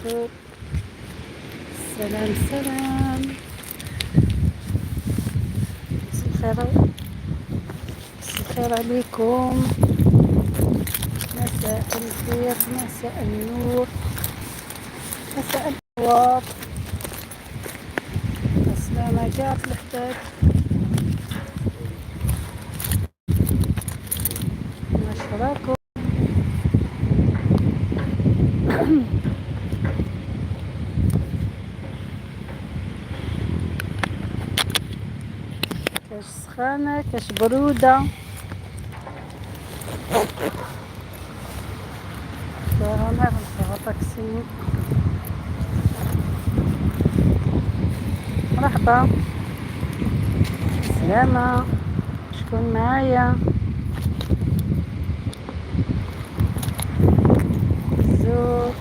زول. سلام سلام، مساء الخير، مساء الخير عليكم، مساء الخير، مساء النور، مساء الأنوار. السلامة كاع في الحباب، واش راكم؟ كاش سخانة، كاش برودة؟ رانا طاكسي. مرحبا، سلامة، شكون معايا؟ زور.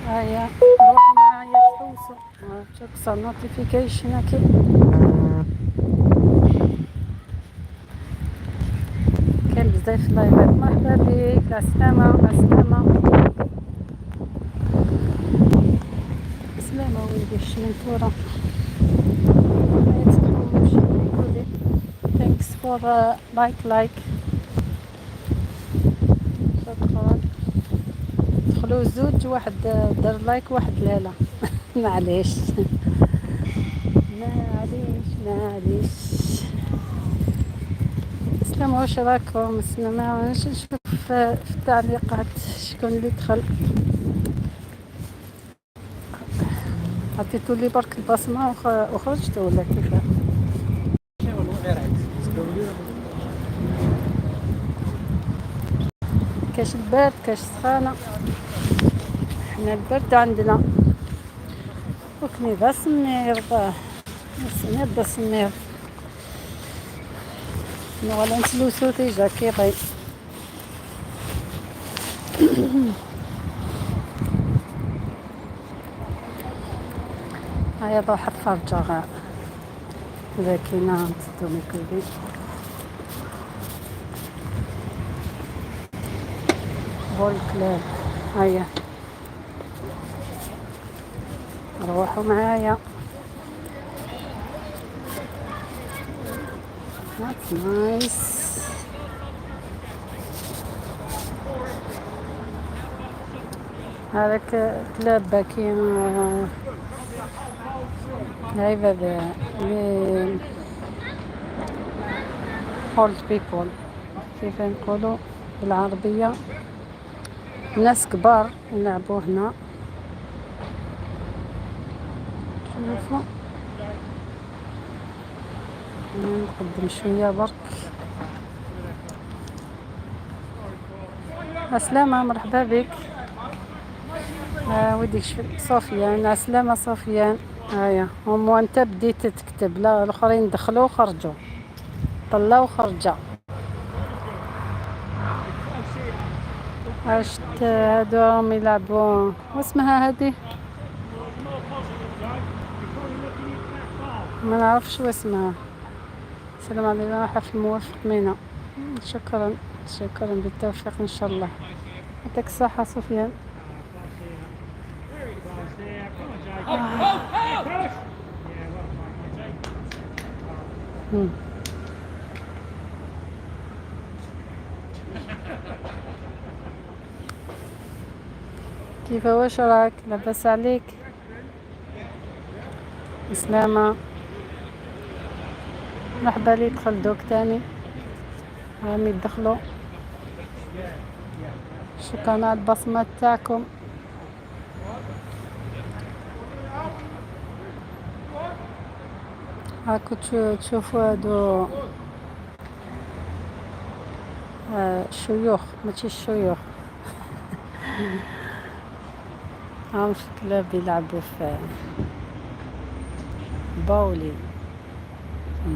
هيا روحوا معايا تحوسوا. تقصى notification هكي. كاين بزاف لايفات. مرحبا بك، عسلامة عسلامة سلامة ولدي الشمنتورة. Thanks for like like، شكرا. دخلوا زوج، واحد دار like واحد لا لا. معليش معليش معليش. السلام، واش راكم؟ السلام. نشوف في التعليقات شكون اللي دخل. عطيتو لي برك البصمة وخرجت ولا كيف؟ كاش البرد، كاش سخانة؟ حنا البرد عندنا وكني بسمير سمير بسمير نغالا نسلوسو déjà كيغي. هيا روح تفرجا إذا كاينة تدو ميكولي بول كلاب. هيا روحوا معايا. That's nice. هذاك كلاب كاين هاي les old people، كيف نقولوا بالعربية؟ ناس كبار يلعبوا هنا. شوفوا نقدم شوية برك. عسلامة، مرحبا بك. وديك صوفيان، عسلامة صوفيان. هيا هم انت بديت تكتب، لا الاخرين دخلوا وخرجوا، طلعوا وخرجوا. عشت هادو راهم يلعبوا، واسمها هادي؟ ما نعرفش واسمها. السلام عليكم، حفل موفق مينا. شكرا شكرا، بالتوفيق ان شاء الله. يعطيك الصحة سفيان. كيف واش راك؟ لاباس عليك؟ سلامة، مرحبا. لي دخل دوك تاني راهم يدخلوا. شكرا على البصمة تاعكم. هاكو تشوفوا هادو شيوخ، ماشي الشيوخ، هم في كلاب يلعبوا في bowling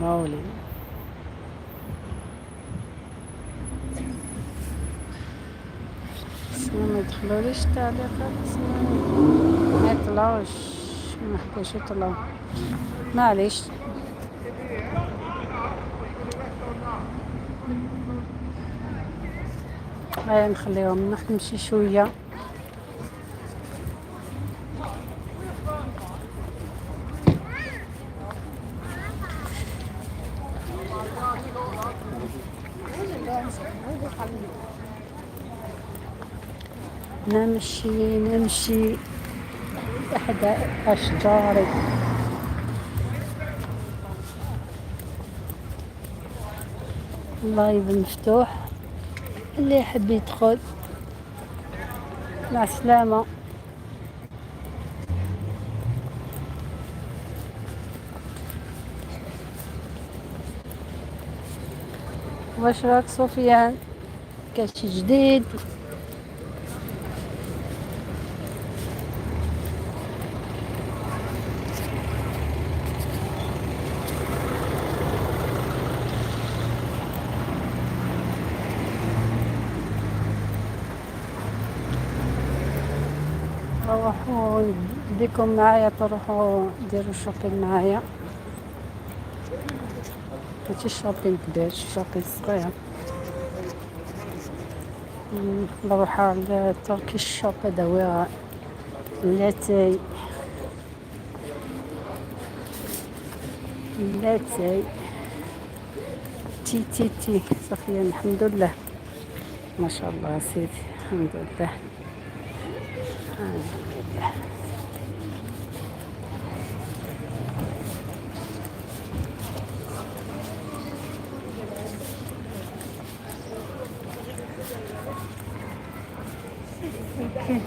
bowling. ما يدخلوليش التعليقات، ما يطلعوش، ما حبوش يطلعوا، معليش. هيا نخليهم نمشي شوية. نمشي نمشي إحدى أشجار. ال live مفتوح، اللي يحب يدخل. مع السلامة. واش راك سفيان؟ كاش جديد؟ روحوا ديكم معايا، تروحوا ديروا shopping معايا. ماشي shopping كبير، shopping صغير. نروح على Turkish shop، هذا هو لاتاي لاتاي تي تي تي. صافي الحمد لله، ما شاء الله سيدي، الحمد لله الحمد لله. Okay.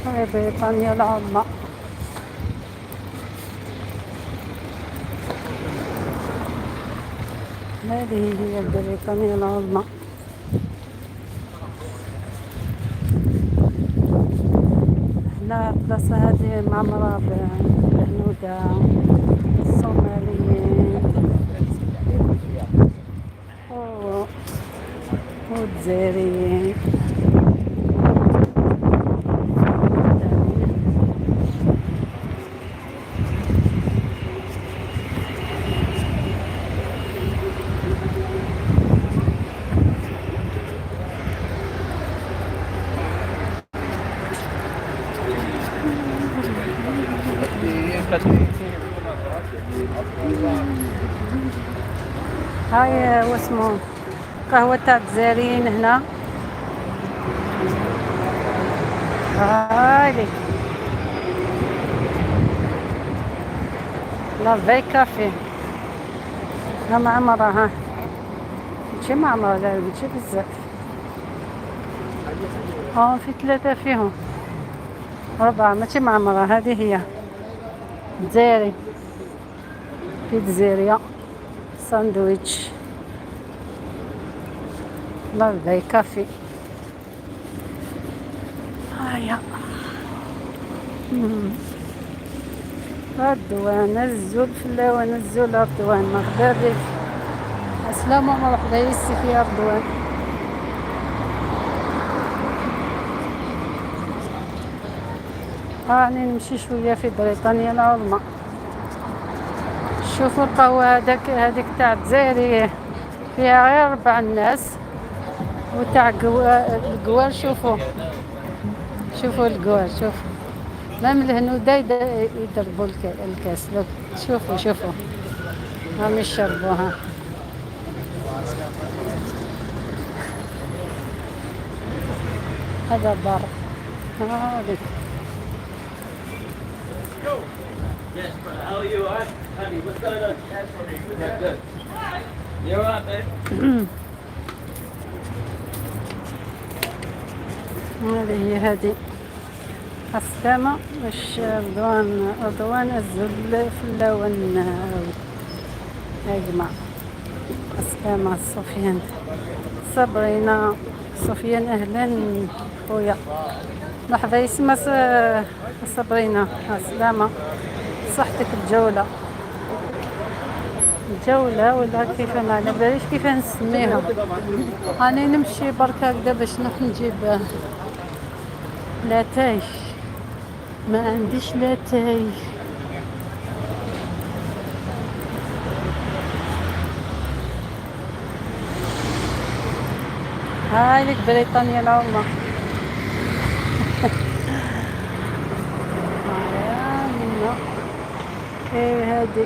هاي بريطانيا العظمى. هذه هي بريطانيا العظمى. هنا البلاصة هذه معمرة بالهنودة الصوماليين والجزائريين. هاي واسمو قهوة تاع الجزائريين هنا. هاي La Vieille Café ها معمرة، ها ماشي معمرة، لا ماشي بزاف. في ثلاثة فيهم أربعة، ماشي معمرة. هذه هي دزيري، pizzeria، sandwich، La Vieille Café. هيا رضوان الزول فلاون الزول رضوان، مرحبا بك. السلام ومرحبا يسي يا رضوان. راني نمشي شوية في بريطانيا العظمى. شوفوا القهوة هذيك تاع الجزائري فيها غير 4 الناس، وتاع القوار. شوفوا شوفوا القوار، شوفوا même الهنودة يضربوا الكاس. شوفوا شوفوا هم يشربوها. هذا بار هذيك. Yes, brother. How are you? All right? Honey, what's going on? Yeah, good. You're all right, babe? هذه هي هذه السلامة. باش رضوان رضوان الزل فلاون يا جماعة. السلامة سفيان. صبرينا سفيان اهلا خويا. لحظة يسمى صبرينا، سلامة صحتك. الجولة الجولة ولا كيف ما على باليش كيف نسميها. أنا نمشي برك هكذا باش نروح نجيب لاتاي، ما عنديش لاتاي. هاي لك بريطانيا العظمى. هيا منا ايه هادي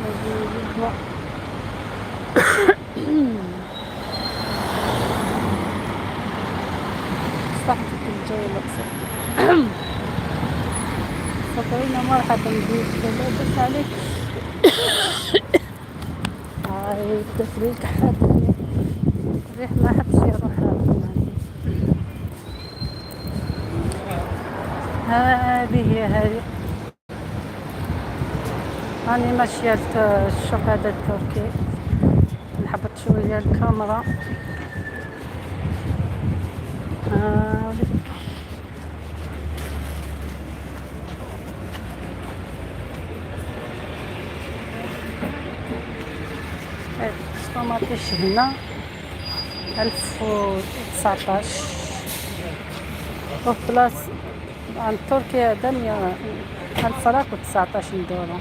هادي نجيبها. صحتك الجولة صحتك. صبرينا مرحبا بك، لاباس عليك؟ هاي بدات لي الكحة، الريح ما حبش يروح. هذه هي هذه. راني ماشية ال shop هذا التركي، نحبط شوية الكاميرا. هاوليك طوماطيش هنا 1019 وبلاص عند تركيا هذا 1019 دورو،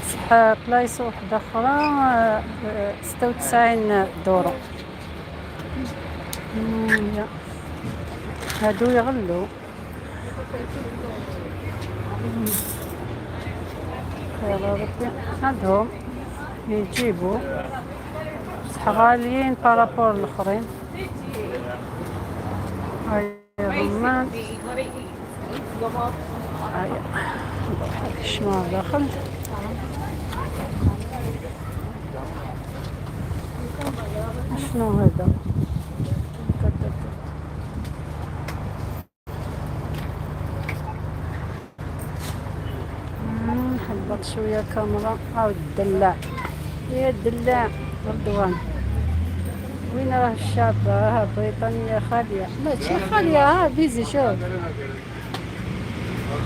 بصح بلايص وحدة أخرى 96 دورو. هادو يغلو. خير ربي عندهم يجيبوا، بصح غاليين par rapport الاخرين. هاي الرمان، هاي نروح الشمال داخل. شنو هذا؟ نحبط شوية الكاميرا. هاو الدلاع، يا الدلاع رضوان، وين راه الشعب؟ ها بريطانيا خالية، ماشي خالية، ها busy، شوف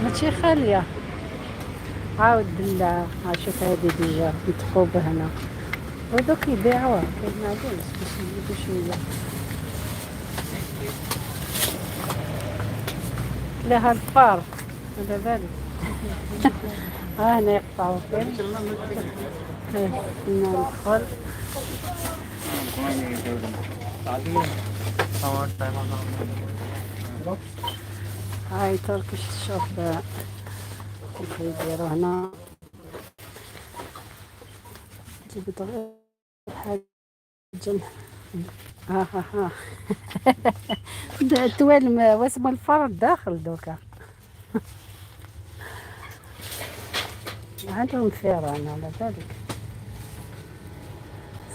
ماشي خالية. عاود الدلاع، ها شوف هادي déjà متقوبة هنا ودوك يبيعوها. كاين معلوش باش نزيدو شوية لها الفار على بالك. ها هنا يقطعو فيه. ندخل. هاي Turkish shop، كيف يديرو هنا. جبت غير حاجة. ها ها ها توالم واسمو الفار داخل دوكا. عندهم فيران على بالك،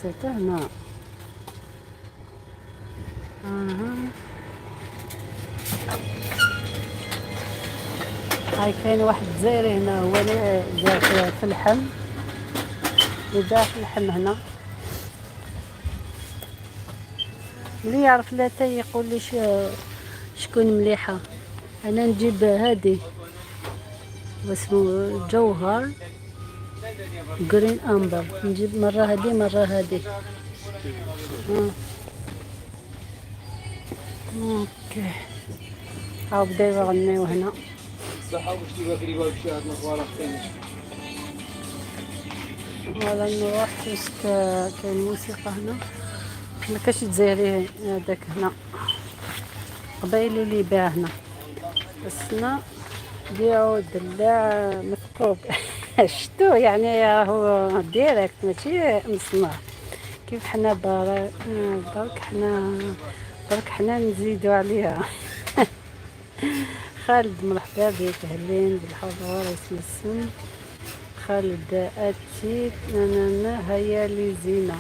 سيتو هنا. اها هاي كاين واحد الجزائري هنا، هو اللي يبيع في اللحم، يبيع في اللحم هنا. اللي يعرف لاتاي يقول لي شكون مليحة. انا نجيب هادي واسمو جوهر Green Amber، نجيب مرة هادي مرة هادي. Okay، هاو بدا يغنيو هنا. ولا نروح puisque كاين موسيقى هنا. ما كاش جزائري هذاك هنا، قبايلي اللي يبيع هنا. السنة بيعو دلاع مثقوب، شتو يعني راهو direct ماشي مصنع كيف حنا. برك حنا، برك حنا نزيدو عليها. خالد مرحبا بك، اهلين بالحضور. اسم السن خالد اتي انا هيا لي زينة.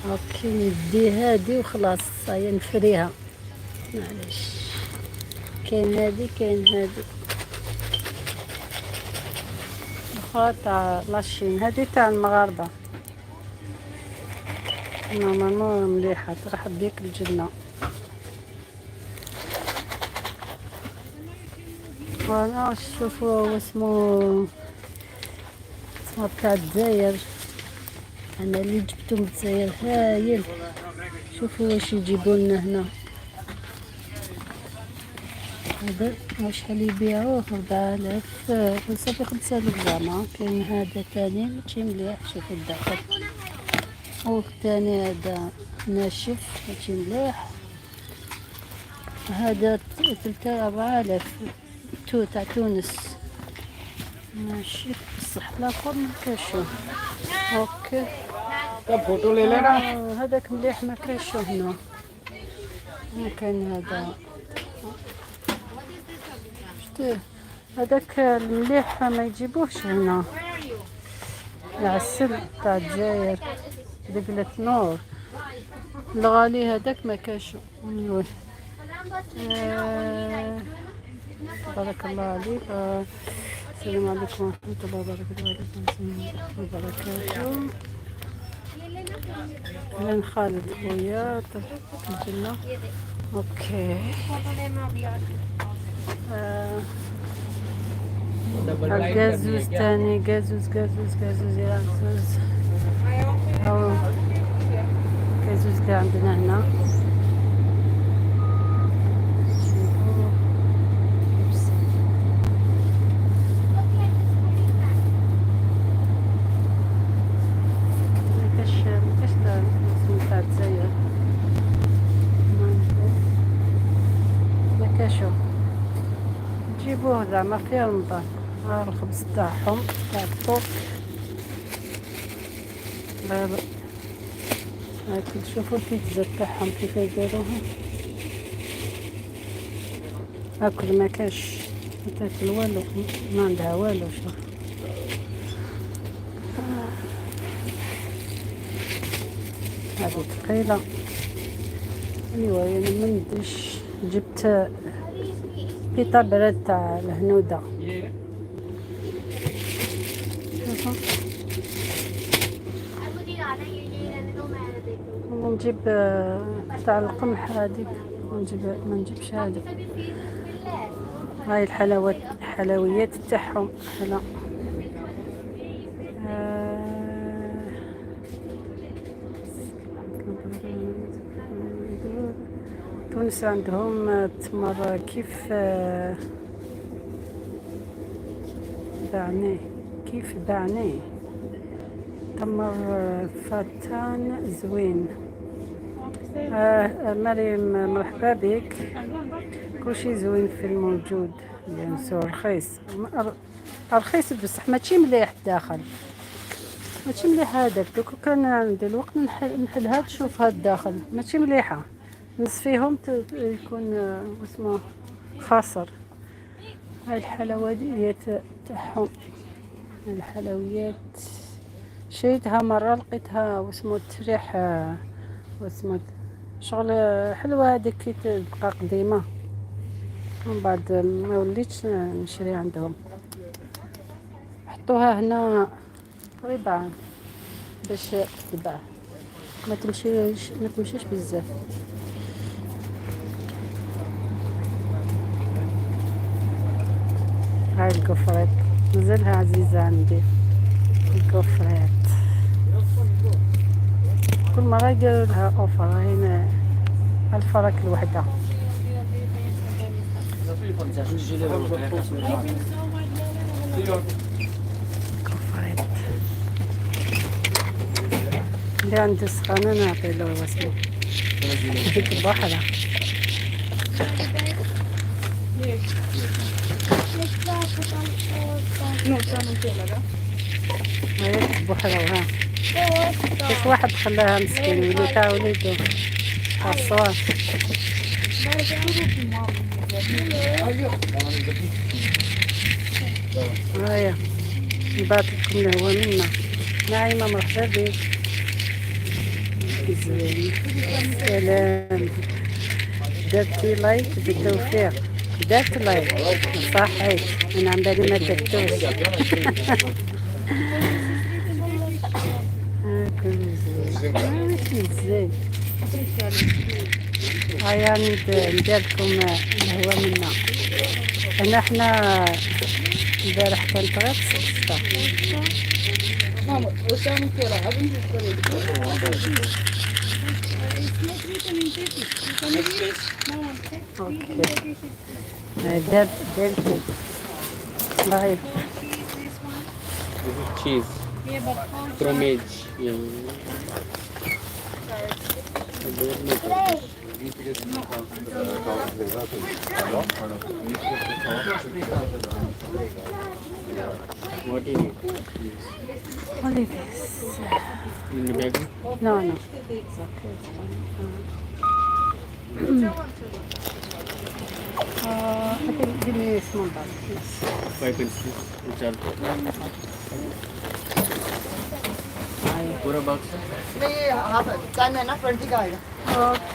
Okay ندي هادي وخلاص، هيا نفريها معليش. كاين هادي كاين هادي. اخرى تاع la Chine، هذه تاع المغاربه، normalement مليحه، ترحب بيك الجنه. voilà، شوفوا اسمو اسمو تاع الجزائر، انا اللي جبتو من الجزائر هايل. شوفوا واش يجيبوا لنا هنا. هذا شحال يبيعوه؟ 4000، صافي 5000 زعما. كاين هذا تاني ماشي مليح، شوفوا الداخل. والثاني هذا ناشف ماشي مليح. هذا 4000 تو تاع تونس ماشي، بصح لاخر ما كاشو. OK. तब फोटो ले लेना. هذاك مليح، ما كاشو هنا. كاين هذا، شتيه هذاك المليح ما يجيبوهش هنا. العسل تاع الجزائر، دقلة نور الغالي، هذاك ما كاشو. بارك الله عليك. السلام عليكم ورحمة الله وبركاته. وعليكم السلام وبركاته. أهلا خالد خويا الجنة. OK. القازوز تاني، قازوز قازوز قازوز يا عزوز. هاو قازوز اللي عندنا هنا. شوفوا. بس. ما كاش تاع تاع الجزائر، ما كاشو جيبوه زعما في رمضان. ها الخبز تاعهم تاع الطوك غير هاك. تشوفوا البيتزا تاعهم كيف يديروها. اكل ما كاش، ما تاكل والو، ما عندها والو. شوف هذه ثقيلة. ايوا انا ما نديش، جبت pita bread تاع الهنودة. شوفوا ونجيب تاع القمح هذيك، ونجيب ما نجيبش هذا. هاي الحلويات، الحلويات تاعهم حلا. تونس عندهم التمر كيف بعني، كيف بعني تمر فتان زوين. مريم مرحبا بك. كلشي زوين في الموجود، bien sûr رخيص رخيص، بصح ماشي مليح الداخل، ماشي مليح هذاك. دوك كان عندي الوقت نحلها تشوفها الداخل ماشي مليحة. نص فيهم يكون واسمه خاسر. هاي الحلويات تاعهم، الحلويات شريتها مرة لقيتها واسمو تريح واسمو شغل حلوة هذيك كي تبقى قديمة. من بعد ما وليتش نشري عندهم. حطوها هنا قريبة باش تتباع، ما تمشيش بزاف. هاي ال gaufrette مازالها عزيزة عندي. ال gaufrette كل مرة يديروا لها offre. هنا الفرق الوحدة. gaufrette اللي عنده سخانة نعطي له واسمه هذيك البحرة. هاي البحرة وها كيف واحد خلاها مسكين ولي تاع وليدو عصار. هيا نبعث لكم الهوا منا. نعيمة مرحبا بك. زوين. سلام، درتي like؟ بالتوفيق. درت like، صحيت، انا عم بالي ما درتوش. كل زين، ماشي زين. هيا ندير لكم الهوا منا هنا. حنا البارح كانت غير 6. okay، دار دار باهي. This is cheese. Fromage. Yeah. What do you need? Only this. In the bag? No. It's okay. It's fine. I think give me a small bag. Yes. 5 pieces. चार पूरा box. नहीं, ये half है, 10 है ना, 20 का आएगा। okay.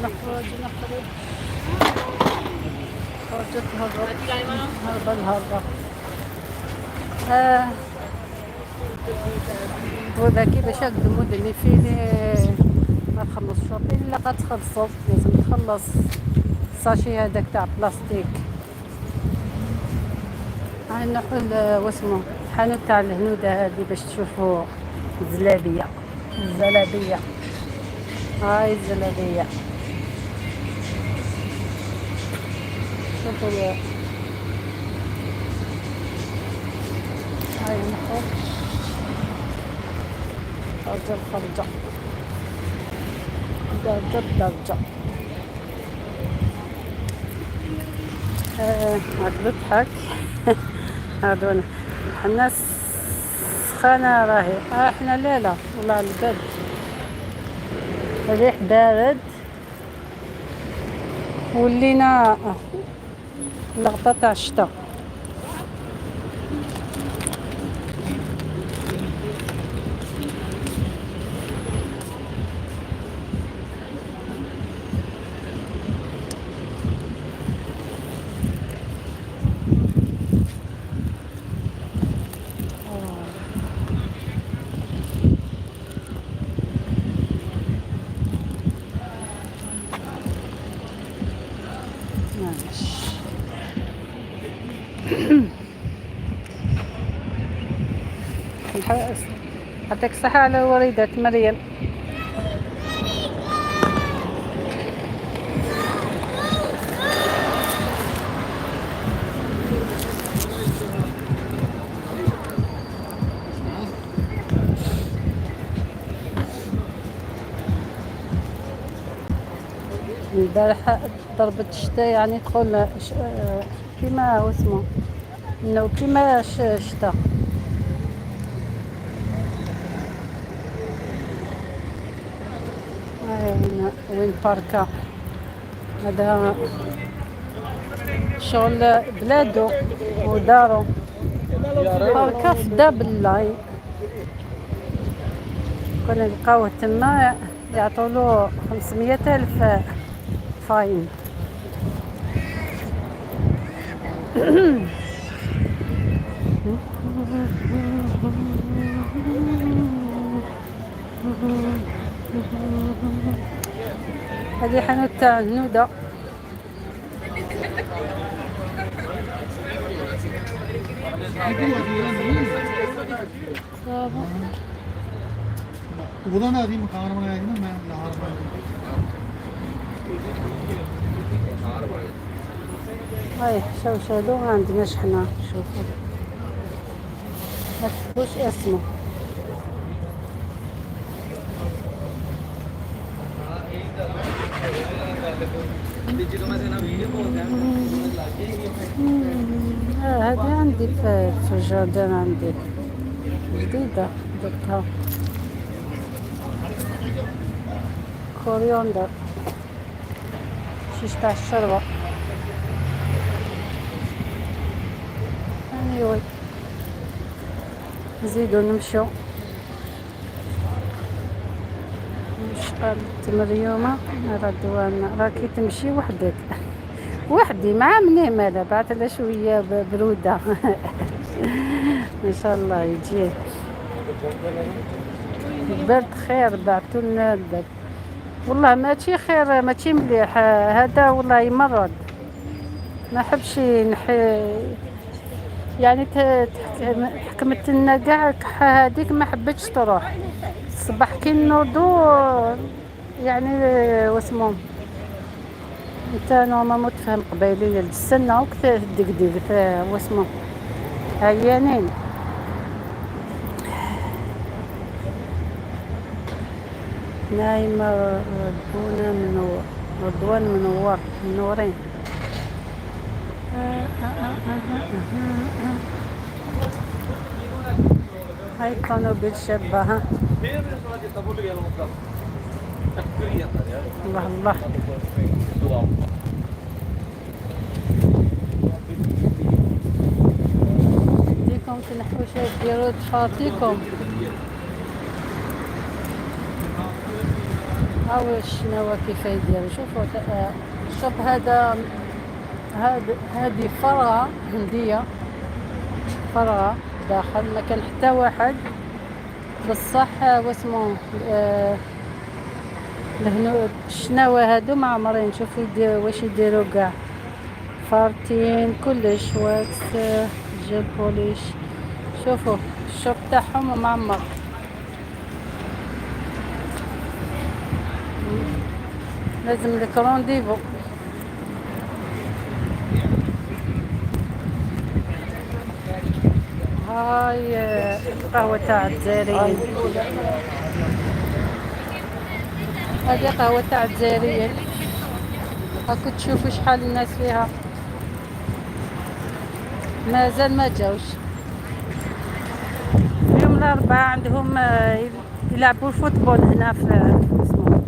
نخرج نخرج، خرجت هرب هربة الهربة. وذا كيفاش هاد اللي فيه ما تخلص shopping الا غتخلصو، لازم تخلص ال sachet هذاك تاع بلاستيك. هاي نروحو واسمو الحانوت تاع الهنودة هذه باش تشوفوا الزلابية. الزلابية، هاي الزلابية، شوفوا هاي نخرج خرجة الخرجة درجة بدرجة. هاك نضحك هادو. حنا سخانة راهي. احنا لا لا، والله البرد، الريح بارد، ولينا لغطة تاع الشتا. معلش، يعطيك الصحة على وريدات مريم. البارحة ضربت الشتاء، يعني تقول كيما هو اسمه انه كيما الشتاء. وين وين باركا هذا شغل بلادو ودارو، باركا في double line. كنا نلقاوه تما يعطولو 500,000 fine. هذه حانوت تاع الهنودة. صافا. ਉਹਦਾ ਨਾ ਅਸੀਂ ਮਕਾਨ ਬਣਾਇਆ ਸੀ ਨਾ, ਮੈਂ ਲਾਹੌਰ ਬਣਾਇਆ। هاي شوشادو ما عندناش حنا. شوفوا ما تشوفوش اسمه. هذه عندي في ال jardin، عندي جديدة درتها، coriander، شيش تاع الشوربة. anyway نزيدو نمشو. واش قالت مريومة؟ رضوان راكي تمشي وحدك. وحدي مع مني مالا بعث له شوية برودة. ان شاء الله يجي البرد خير، بعثوا لنا البرد. والله ماشي خير، ماشي مليح هذا، والله يمرض. ما حبش ينحي، يعني حكمت لنا كاع كحه هذيك، ما حبتش تروح. الصباح كي نوضو يعني واسمو انت normalement تفهم قبايلية السنة وكث دقدق واسمو عيانين. نايمة ربونا منور، رضوان منور، منورين. هاي الطوموبيل شابة. ها الله الله. ديكم تنحو شي ديرو تفاطيكم. هاو الشناوة كيف يديروا. شوفوا شوف هذا، هذه فرغة هندية، فرغة داخل ما كان حتى واحد. بصح واسمو الهنود الشناوة هادو معمرين. شوفوا واش يديروا كاع، فارتين كلش، wax، gel polish. شوفوا ال shop تاعهم معمر. لازم لك rendez-vous. هاي القهوة تاع الجزائريين، هذه قهوة تاع الجزائريين. هاكو تشوفوا شحال الناس فيها، مازال ما جاوش. اليوم الأربعاء عندهم يلعبوا ال football هنا في اسمه،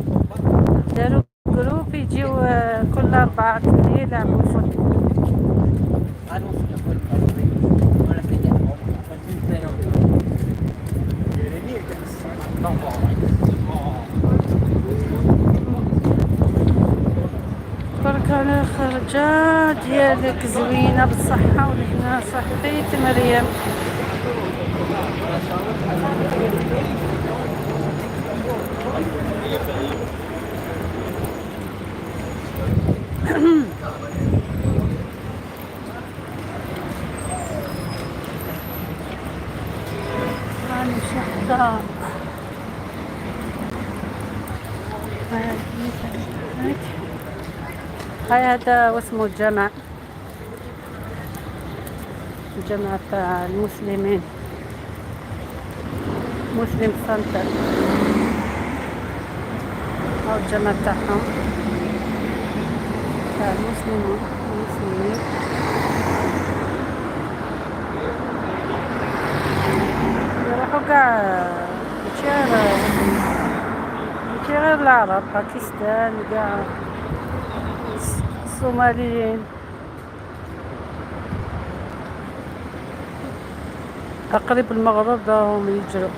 داروا groupe يجيو كل أربعة يلعبوا ال football. بارك على خرجة ديالك زوينة بالصحة والهنا. صحيت مريم. غنمشي حتى هاي. هذا واسمه الجامع، الجامع تاع المسلمين، Muslim Center. هاو الجامع تاعهم تاع المسلمين، المسلمين. يروحوا كاع، ماشي غير العرب، باكستان كاع، الصوماليين. تقريب المغرب راهم يجروا.